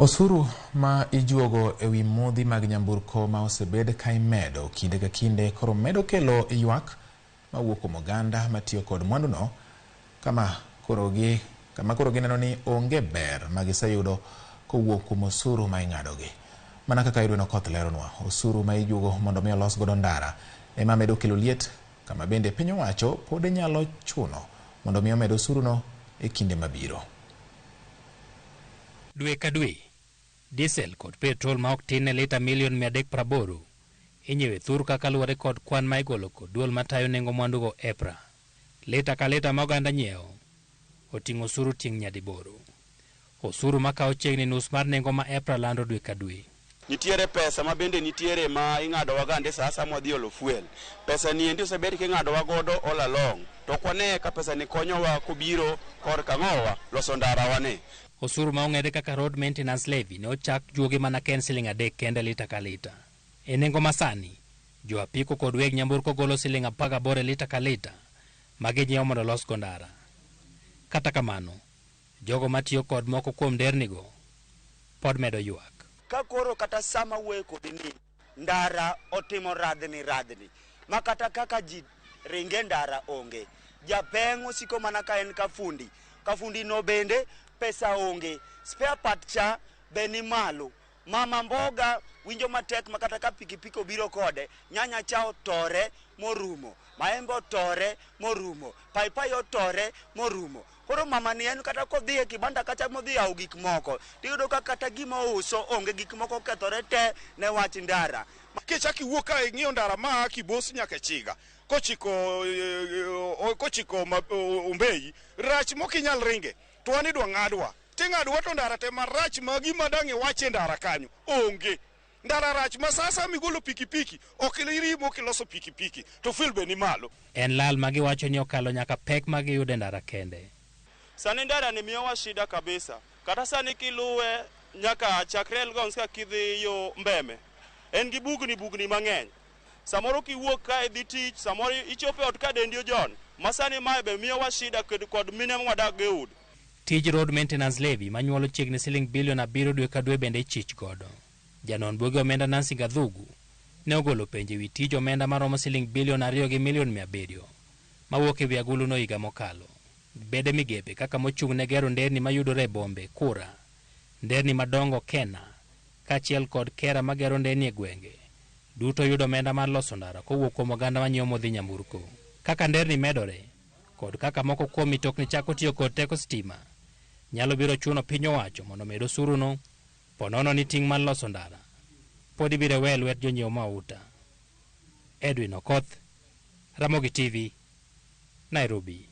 Osuru ma ijuogo e wi modhi mag nyamburko ma osebed ka imedo kinde ka kinde koro medo kelo ywak mawuok kuom oganda matiyo kod mwanduno kama koro gineno ni onge ber ma giseyudo kowuok kuom osuru ma ing'adogi. Mana kaka Edwin Okoth leronwa, osuru ma ijuogo mondo mi olos godo ndara ema medo kelo liet kama bende piny owacho pod nyalo chuno mondo mi omed osuruno e kinde mabiro. Dwe ka dwe, diesel kod petrol ma ok tin ne lita milion 380 inyiewo e thur kaka luwore kod kwan ma igolo kod duol matayo nengo mwandugo EPRA. Lita ka lita ma oganda nyiewo oting'o osuru tieng' nyadiboro. Osuru makawo chiegni nus mar nengo ma EPRA lando dwe ka dwe. Nitiere pesa ma bende nitiere ma ing'adowa gande sa asaya mwadhi olo fuel. Pesa ni endi osebed king'adowa godo all along. To ok wane ka pesa ni konyowa kobiro korka ang'owa loso ndarawa ni. Osuru ma ong'ere kaka road maintenance levy ne ochak juogi mana ka en siling 3 kende lita ka lita. E nengo masani, jo apiko kod weg nyamburko golo siling 18 e lita ka lita ma ginyiewo mondo olosgo ndara. Kata kamano, jogo matiyo kod moko kuom ndernigo pod medo ywak. Ka koro kata sama wuoyo kodi ni ndara otimo radhni radhni ma kata kaka ji ringe ndara onge. Japeng' osiko mana ka en kafundi. Kafundi no bende pesa onge. Spare part cha be ni malo. Mama mboga winjo matek ma kata ka pikipiki obiro kode, nyanya cha otore morumo, maembe otore morumo, paipai otore morumo. Koro mama ni en kata kodhi e kibanda kacha modhi yawo gik moko, tiyudo ka kata gima ouso onge, gik moko okethore te ne wach ndara. Kichak iwuok ka ing'iyo ndara ma Kibos nyaka Chiga, kochiko Ombeyi, rach mok inyal ringe, to wan idwa ng'adwa. Ting'adwa to ndara te marach ma gima dang' iwach e ndara kanyo, onge. Ndara rach ma sa asaya migolo pikipiki, ok irimo kiloso pikipiki, to fuel be ni malo. En lal ma giwacho ni okalo nyaka pek ma giyudo e ndara kende. Sani ndara ni miyowa shida kabisa. Kata sani kiluwe nyaka chakre Elgons ka kidhi yo Mbeme, en gi bugni bugni mang'eny. Samoro kiwuok ka idhi tich, samoro ichopo e ot ka dendi ojon. Ma sani mae be miyowa shida kod mine mwadak go e udi. Tij road maintenance levy manyuolo chiegni siling bilion 7 dwe ka dwe bende ichich godo. Janon buge omenda Nancy Gathugu ne ogolo penjo ewi tij omenda maromo siling bilion 2 gi milion 700 mawuok ewi agulu no higa mokalo. Bede migepe kaka mochung' ne gero nderni mayudore e bombe Kura, nderni madongo Kena, kaachiel kod kera magero nderni e gwenge, duto yudo omenda mar loso ndara kowuok kuom oganda manyiewo modhi nyamburko. Kaka nderni medore, kod kaka moko kuom mitokni chako tiyo kod teko stima, nyalo biro chuno piny owacho mondo omed osuruno, po nono ni ting' mar loso ndara pod ibiro we e lwet jonyiew mauta. Edwin Okoth, Ramogi TV, Nairobi.